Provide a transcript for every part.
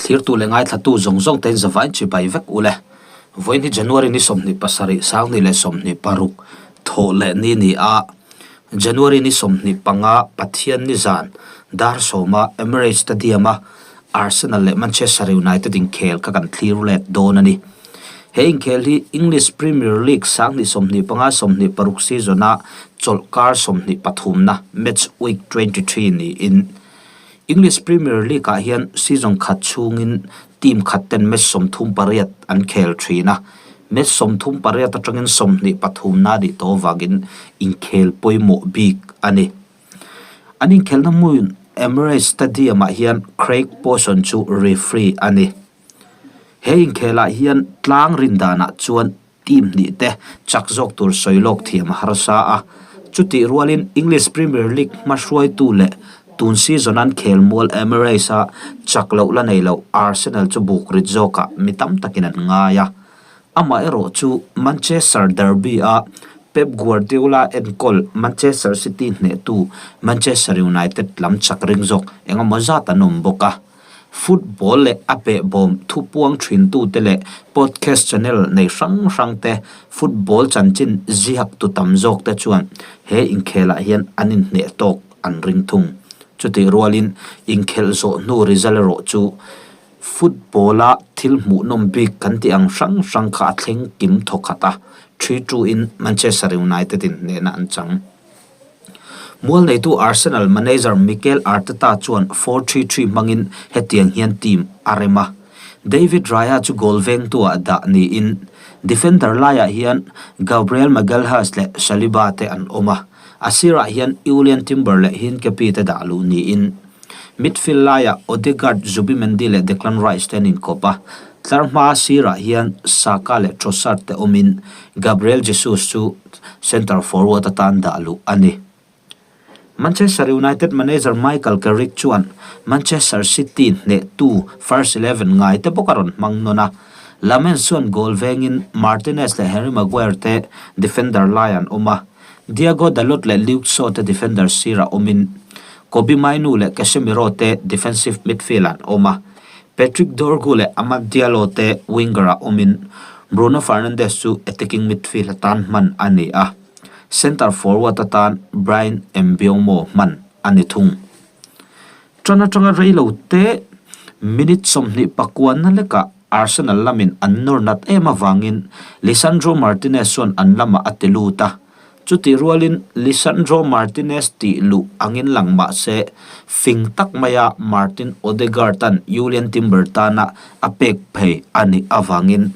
Thlirtu leh ngaithlatu zawng zawng tein zavain chibai vek u le. Vawiin hi January ni 27, 2026 thawh leh ni ni a, January ni 25 Pathian ni zan dar sawma Emirates Stadium-a Arsenal leh Manchester United inkhel kha kan thlir let dawn a ni. He inkhel hi English Premier League 2025, 26 season-a chawlhkar 23na match week 23 niin English Premier League-ah hian season khat chhungin team khat ten match 38 an khel thin a, match 38 atangin 23na a nih tawh avangin inkhel pawimawh bik a ni. An inkhelhna hmun Emirates Stadium-ah hian Craig Pawson chu referee a ni. He inkhelah hian tlang rin danah chuan team hnih te chak zawk tur sawi lawk thiam a harsa a. Chutih rualin English Premier League hmahruaitu leh tun season an khelmual Emirates-a chak loh la nei loh Arsenal chu buk rit zawkah mi tam takin an ngai a. Amaherawh chu Manchester Derby-a Pep Guardiola enkawl Manchester City hnehtu Manchester United lam chak ring zawk engemaw zat an awm bawk a. Football leh a behbawm thupuang thintute leh podcast channel nei hrang hrang te football chanchin ziak tu tam zawk te chuan he inkhelah hian an inhneh tawk an ring thung. Chutih rualin inkhelh zawh hnu result erawh chu football-a thil hmuhnawm bik kan tih ang hrang hrang kha a thleng kim thawkhat a, 3-2 in Manchester United in hnehna an chang. Mual neitu Arsenal manager Mikel Arteta chuan 4-3-3 hmangin hetiang hian team a rem a. David Raya chu goal vengtuah dah niin defender laiah hian Gabriel Magalhaes leh Saliba te an awm a, a sirah hian Julian Timber leh Hincapi te dah luh niin midfield laiah Odegaard, Zubimendi leh Declan Rice te an inkawp a. Tlarhma sirah hian Saka leh Trossard te awmin Gabriel Jesus chu Centre forward atan dah luh a ni. Manchester United manager Michael Carrick chuan Manchester City hnehtu first eleven ngai te bawk a rawn hmang nawn a. Lammens chuan goal vengin Martinez leh Harry Maguire te defender lai an awm a. Diogo Dalot leh Luke Shaw te defender sirah awmin Kobbie Mainoo leh Casemiro te defensive midfield an awm a. Patrick Dorgu leh Amad Diallo te winger-ah awmin Bruno Fernandes chu attacking midfield atan hman a ni a, centre forward atan Bryan Mbeumo hman a ni thung. Tan atanga reilo te minute 29 na lekah Arsenal lamin an nawr nat em avangin Lisandro Martinez chuan an lamah a ti lut a, Chutih rualin Lisandro Martinez tih luh angin lang mah se, fing tak maia Martin Odegaard-a'n Julian Timber tana a pek phei a nih avangin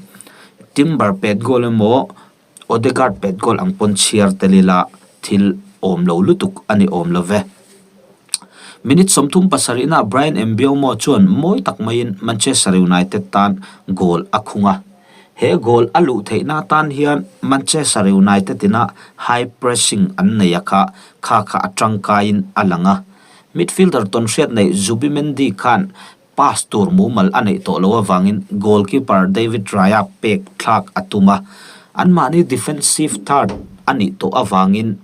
Timber pet goal emaw Odegaard pet goal ang pawn chhiar tel ila thil awm lo lutuk a ni awm lo ve. Minute 37 nah Bryan Mbeumo chuan mawi tak maiin Manchester United tan goal a khung a. He goal a luh theihna atan hian Manchester United ina high pressing an nei a kha, kha kha a tangkaiin a lang a. Midfielder tawnhriat nei Zubimendi khan pass tur mumal a neih tawh loh avangin goalkeeper David Raya pek thlak a tum a, anmahni defensive third a nih tawh avangin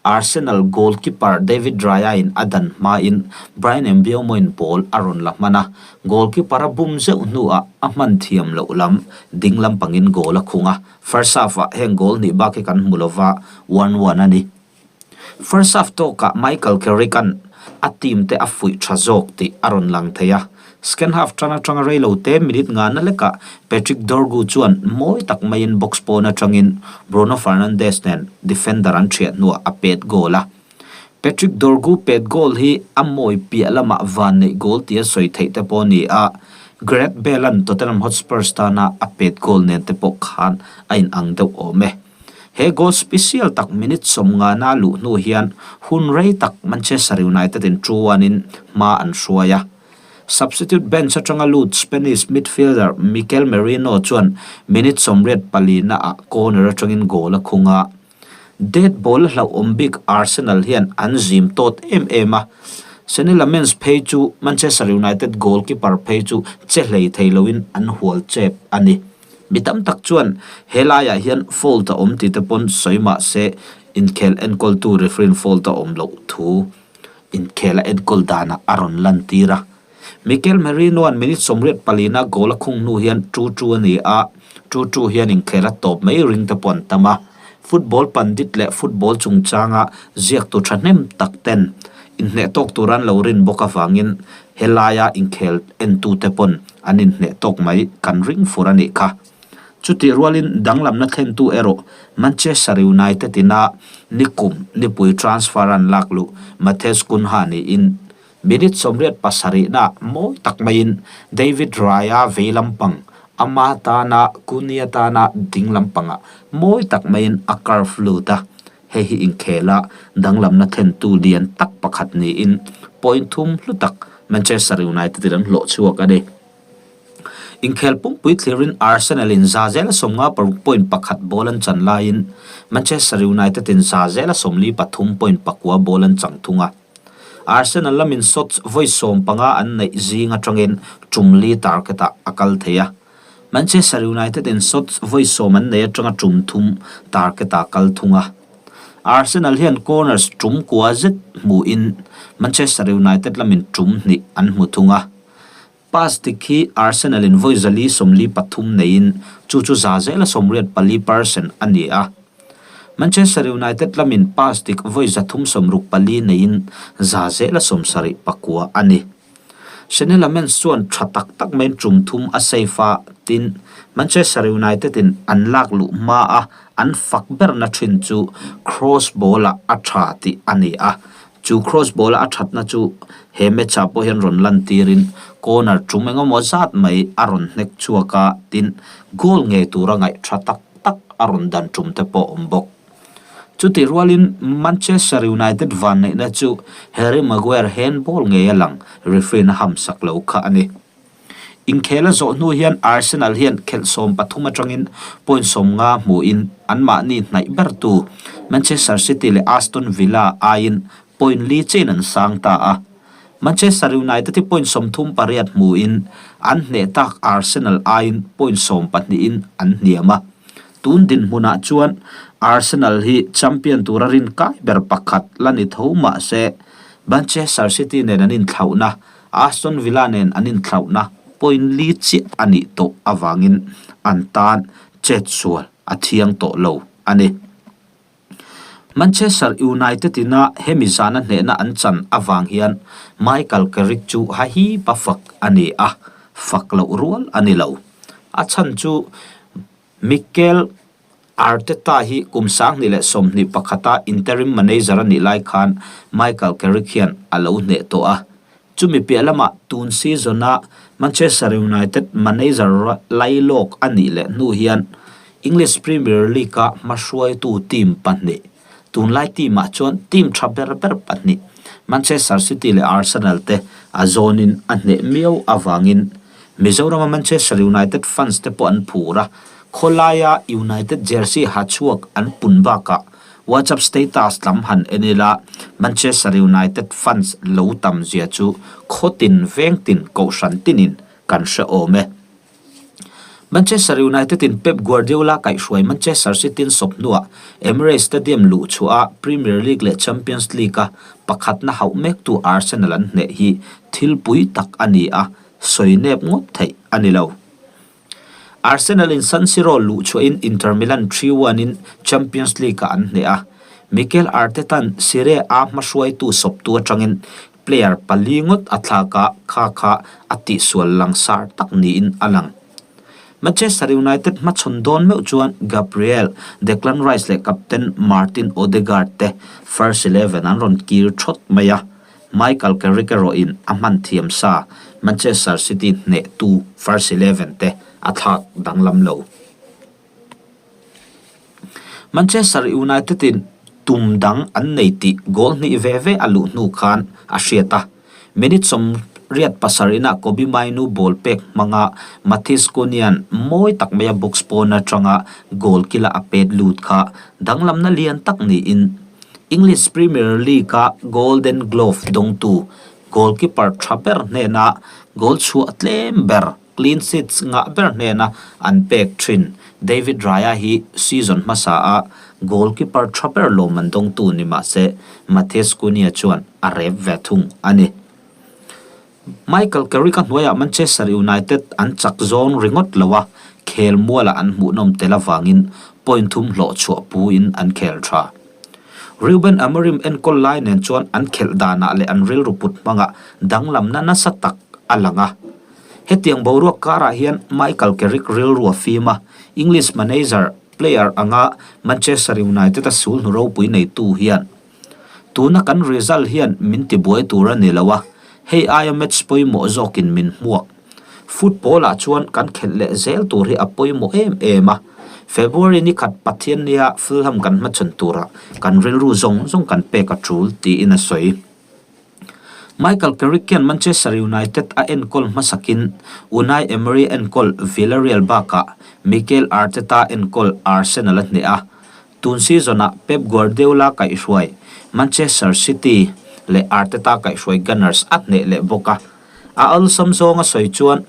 Arsenal goalkeeper David Raya-in a dan hmain Bryan Mbeumo-in ball a rawn la hman a, goalkeeper a bum zeuh hnuah a hman thiam loh lam ding lampangin goal a khung a, first half-ah heng goal hnih bak hi kan hmu lova, 1-1 a ni. First half tawkah Michael Carrick-a'n a team te a fuih tha zawk tih a rawn lang thei a, second half tan atanga reilo te minute ngana lekah Patrick Dorgu chuan mawi tak maiin box pawn atangin Bruno Fernandes nen defender an thiah hnuah a pet goal a. Patrick Dorgu pet goal hi a mawi piah lamah van neih goal tia sawi theih te pawh a ni a, Gareth Bale-a'n Tottenham Hotspurs tana a pet goal nen te pawh khan a inang deuh awm e. He goal special tak minute 50 na luh hnu hian hun rei tak Manchester United in 2-1 in hma an hruai a. Substitute bench atanga lut Spanish midfielder Mikel Merino chuan minute 84 na ah corner atangin goal a khung a. Dead ball a hlauhawm bik Arsenal hian an zim tawt em em a. Senne Lammens phei chu Manchester United goalkeeper phei chu che hlei thei loin an hual chep a ni. Mi tam tak chuan he laiah hian fault a awm tih te pawn sawi mah se inkhel enkawltu referee-in fault a awm loh thu inkhel a enkawl danah a rawn lantir a. Mikel Merino-a'n minute 84 na goal a khung hnu hian 2-2 a ni a, 2-2 hian inkhel a tawp mai ring te pawh an tam a. Football pandit leh football chungchanga ziaktu thahnem tak ten inhneh tawk tur an lo rin bawk avangin helaia inkhel entute pawn an inhneh tawk mai kan ring fur a nih kha. Chutih rualin danglamna thlentu erawh Manchester United ina nikum nipui transfer an lak luh Matheus Cunha niin minute 87 na mawi tak maiin David Raya vei lampang ama tana Cunha tana ding lampangah mawi tak maiin a curve lut a, hei hi inkhela danglamna thlentu lian tak pakhat niin point thum hlu tak Manchester United in an hlawh chhuak a ni. Inkhel pumpui thlirin Arsenal in 56 point pakhat ball an chan laiin Manchester United in 43 point pakua ball an chang thung a. Arsenal lamin shots vawi 15 an neih zing atangin tum li target ah a kal thei a. Manchester United in shots vawi 10 an neih atanga tum thum target ah kal thung a. Arsenal hian corners tum kua zet hmuhin Manchester United lamin tum hnih an hmu thung a. Pass dik hi Arsenal in vawi 443 neiin chu chu 84% a ni a. Manchester United lamin pass dik vawi 364 neiin 79% a ni. Senne Lammens chuan tha tak tak maiin tum thum a save a, tin, Manchester United in an lak luh hma a an fak berna thin chu cross ball ah a tha tih a ni a. Chu cross ball a thatna chu he match ah pawh hian rawn lan tirin corner tum engemaw zat mai a rawn hnek chhuak a, tin, goal ngei tura ngaih tha tak tak a rawn dan tum te pawh awm bawk. Chutih rualin Manchester United vanneihna chu Harry Maguire handball ngei a lang referee na hamsak lo kha a ni. Inkhel a zawh hnu hian Arsenal hian khelh 13 atangin point 50 hmuin anmahni hnaih bertu Manchester City leh Aston Villa aiin point li chain an sang ta a. Manchester United hi point 38 hmuin an hneh tak Arsenal aiin point 12 in an hniam a. Tun dinhmunah chuan Arsenal hi champion tura rin kai ber pakhat la ni tho mahse Manchester City nen an inthlauhna Aston Villa nen an inthlauhna point li chiah a nih tawh avangin an tan chetsual a thiang tawh lo a ni. Manchester United ina hemi zana hnehna an chan avang hian Michael Carrick chu hahipa fak a ni a, fak loh rual a ni lo. A chhan chu Mikel Arteta hi kum 2021 a interim manager a nih lai khan Michael Carrick hian a lo hneh tawh a. Chumi piah lamah tun season a Manchester United manager lailawk a nih leh hnu hian English Premier League a hmahruaitu team pahnih, tunlai team ah chuan team tha ber ber pahnih Manchester City leh Arsenal te a zawnin a hneh miau avangin Mizorama Manchester United fans te pawh an phur a, khawlaia United jersey ha chhuak an pun bakah WhatsApp status lam han en ila Manchester United fans lo tam zia chu khawtin vengtin kohhran tinin kan hre awm e. Manchester United in Pep Guardiola kaihhruai Manchester City an sawp hnuah Emirates Stadium luh chhuah a Premier League leh Champions League a pakhatna hauh mektu Arsenal an hneh hi thil pui tak a ni a, sawi nep ngawt theih a ni lo. Arsenal in San Siro luh chhuahin Inter Milan 3-1 in Champions League ah an hneh a, Mikel Arteta'n Serie A hmahruaitu sawptu atangin player pali ngawt a thlak a, kha kha a tihsual langsar tak niin a lang. Manchester United hmachhawn dawn meuh chuan Gabriel, Declan Rice leh captain Martin Odegaard te first eleven an rawn kir thawt mai a. Michael Carrick erawhin a hman thiam sa Manchester City hnehtu first eleven te a thlak danglam lo. Manchester United in tum dang an nei tih goal hnih ve ve a luh hnu khan a hriat a. Minute 87 inah Kobbie Mainoo ball pek hmanga Mathis Cunha-a'n mawi tak maia box pawn atanga goal kila a pet lut kha danglamna lian tak niin English Premier League a Golden Glove dawngtu goalkeeper tha ber hnena goal chhuah tlem ber, clean sheets ngah ber hnena an pek thin David Raya hi season hmasa a goalkeeper tha ber lawmman dawngtu ni mahse Matheus Cunha chuan a rep ve thung a ni. Michael Carrick-a hnuaiah Manchester United an chak zawn ringawt lo a, khel mualah an hmuhnawm tel avangin point thum hlawh chhuah puin an khel tha. Ruben Amorim enkawl lai nen chuan an khelh danah leh an rilru put hmangah danglamna nasa tak a lang a. Hetiang boruak karah hian Michael Carrick rilru a fim a, English manager player anga Manchester United-a sulhnu ropui neitu hian tuna kan result hian min tibuai tur a ni lo a, hei aia match pawimawh zawkin min hmuak. Football-ah chuan kan khelh leh zel tur hi a pawimawh em em a, February ni khat Pathiannia Fulham kan hmachhawn turah kan rilru zawng zawng kan pek a tul, tiin a sawi. Michael Carrick hian Manchester United a enkawl hmasakin Unai Emery enkawl Villarreal bakah Mikel Arteta enkawl Arsenal a hneh a, tun season-ah Pep Guardiola kaihhruai Manchester City leh Arteta kaihhruai Gunners a hneh leh bawk a. A awlsam zawnga sawi chuan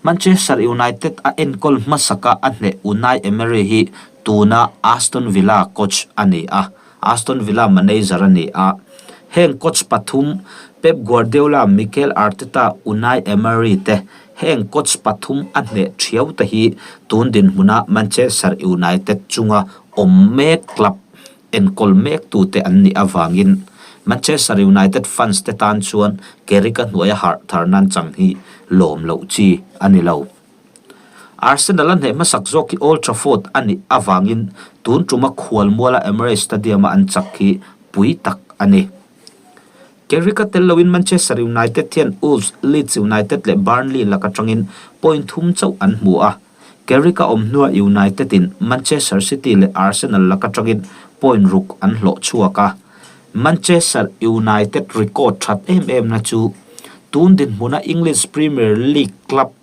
Manchester United a enkawl hmasaka a hneh Unai Emery hi tuna Aston Villa coach a ni a, Aston Villa manager a ni a. Heng coach pathum, Pep Guardiola, Mikel Arteta, Unai Emery te heng coach pathum a hneh thiau te hi tun dinhmuna Manchester United chunga awm mek club enkawl mektute an nih avangin Manchester United fans te tan chuan Carrick-a hnuaia harh thar nan chang hi lawm loh chi a ni lo. Arsenal a hneh hmasak zawk hi Old Trafford a nih avangin tun tuma khualmuala Emirates Stadium-a an chak hi pui tak a ni. Carrick-a tel loin Manchester United hian Wolves, Leeds United leh Burnley lak atangin point thum chauh an hmu a. Carrick-a awm hnuah United-in Manchester City leh Arsenal lak atangin point ruk an hlawh chhuak a. Manchester United record that em emna chu tun dinhmuna English Premier League club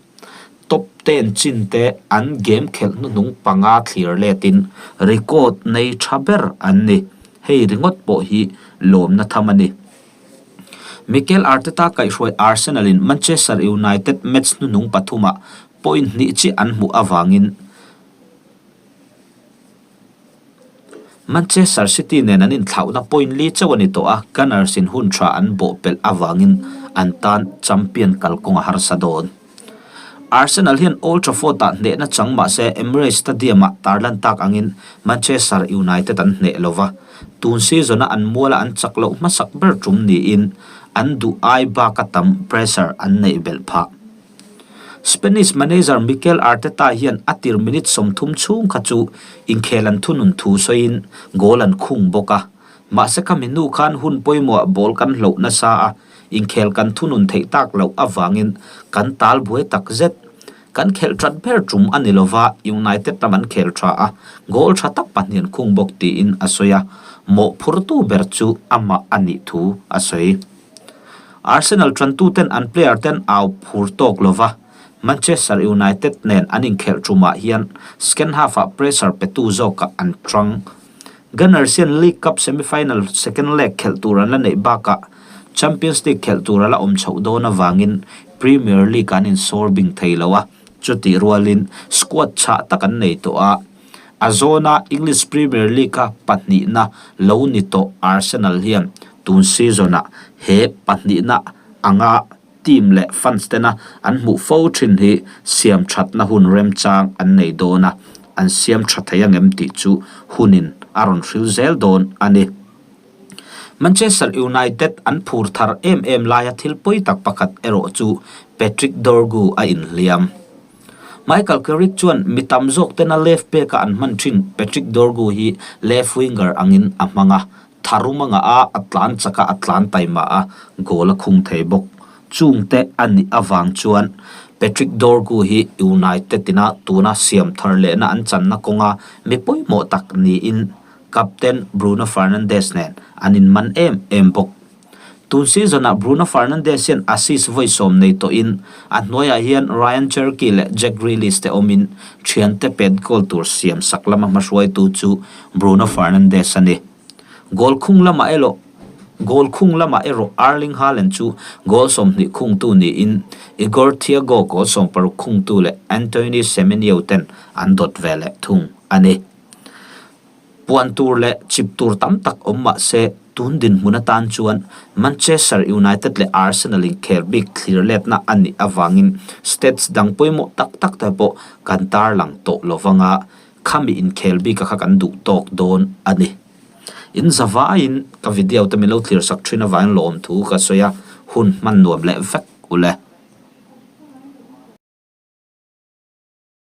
top ten chin te an game khelh hnuhnung panga thlir letin record nei tha ber an ni. Hei ringawt pawh hi lawmna tham a ni. Mikel Arteta kaihhruai Arsenal-in Manchester United match hnuhnung pathumah point hnih chiah an hmuh avangin Manchester City nen an inthlauhna point li chauh a ni tawh a, Gunners-in hun tha an bawhpelh avangin an tan champion kalkawng a harsa dawn. Arsenal hian Old Trafford-ah hnehna chang mah se Emirates Stadium-ah tarlan tak angin Manchester United an hneh lo va, tun season-a an muala an chak loh hmasak ber tum niin an duh ai baka tam pressure an neih belh phah. Spanish manager Mikel Arteta hian a tir minute 30 chhung kha chu inkhel an thunun thu sawiin goal an khung bawk a, mahse khami hnu khan hun pawimawhah ball kan hloh nasa a, Inkhel kan thunun theih tak loh avangin kan tal buai tak zet. Kan khelh that ber tum a ni lova, United lam an khel tha a, goal tha tak pahnih an khung bawk tiin a sawi a, mawhphurtu ber chu amah a nih thu a sawi. Arsenal tantuten an player ten au phur tawk lova, Manchester United nen an inkhelh tumah hian second half-ah pressure petu zawkah an tang. Gunners hian League Cup semi-final second leg khelh tur an la neih bakah Champions League khelh tur a la awm chhoh dawn avangin Premier League an insawr bing thei lo a, chutih rualin squad chhah tak an nei tawh a. A zawna English Premier League-a pahnihna lo ni tawh Arsenal hian tun season-ah he pahnihna anga team leh fans tena an hmuh fo thin hi siam thatna hun remchang an nei dawn a, an siam tha thei angem tih chu hunin a rawn hril zel dawn a ni. Manchester United an phur thar em em laia thil pawi tak pakhat erawh chu Patrick Dorgu a inhliam. Michael Carrick chuan mi tam zawk tena left back a an hman thin Patrick Dorgu hi left winger angin a hmang a, Tharum a ngah a, a tlan chak a, a tlan taima a, goal a khung thei bawk. Chungte a nih avang chuan Patrick Dorgu hi United ina tuna siam thar lehna an channa kawnga mi pawimawh tak niin captain Bruno Fernandes nen an inman em em bawk. Tun season-ah Bruno Fernandes hian assist vawi sawm nei tawhin a hnuaiah hian Ryan Cherki leh Jack Grealish te awmin thiante pet goal tur siam sak lama hmahruaitu chu Bruno Fernandes a ni. Goal khung lamah erawh Goal khung lamah erawh Erling Haaland chu goal 20 khungtu niin Igor Thiago goal 16 khungtu leh Antoine Semenyo ten an dawt ve leh thung a ni. Puan tur leh chip tur tam tak awm mah se. Tun dinhmun atan chuan Manchester United leh Arsenal inkhel bik thlir letna a nih avangin stats dang pawimawh tak tak te pawh kan tarlang tawh lo vanga khami inkhel bika kha kan duh tawk dawn a ni. In zavaiin ka video te min lo thlir sak thin avangin lawmthu ka sawi a, hun hman nuam leh vek u le.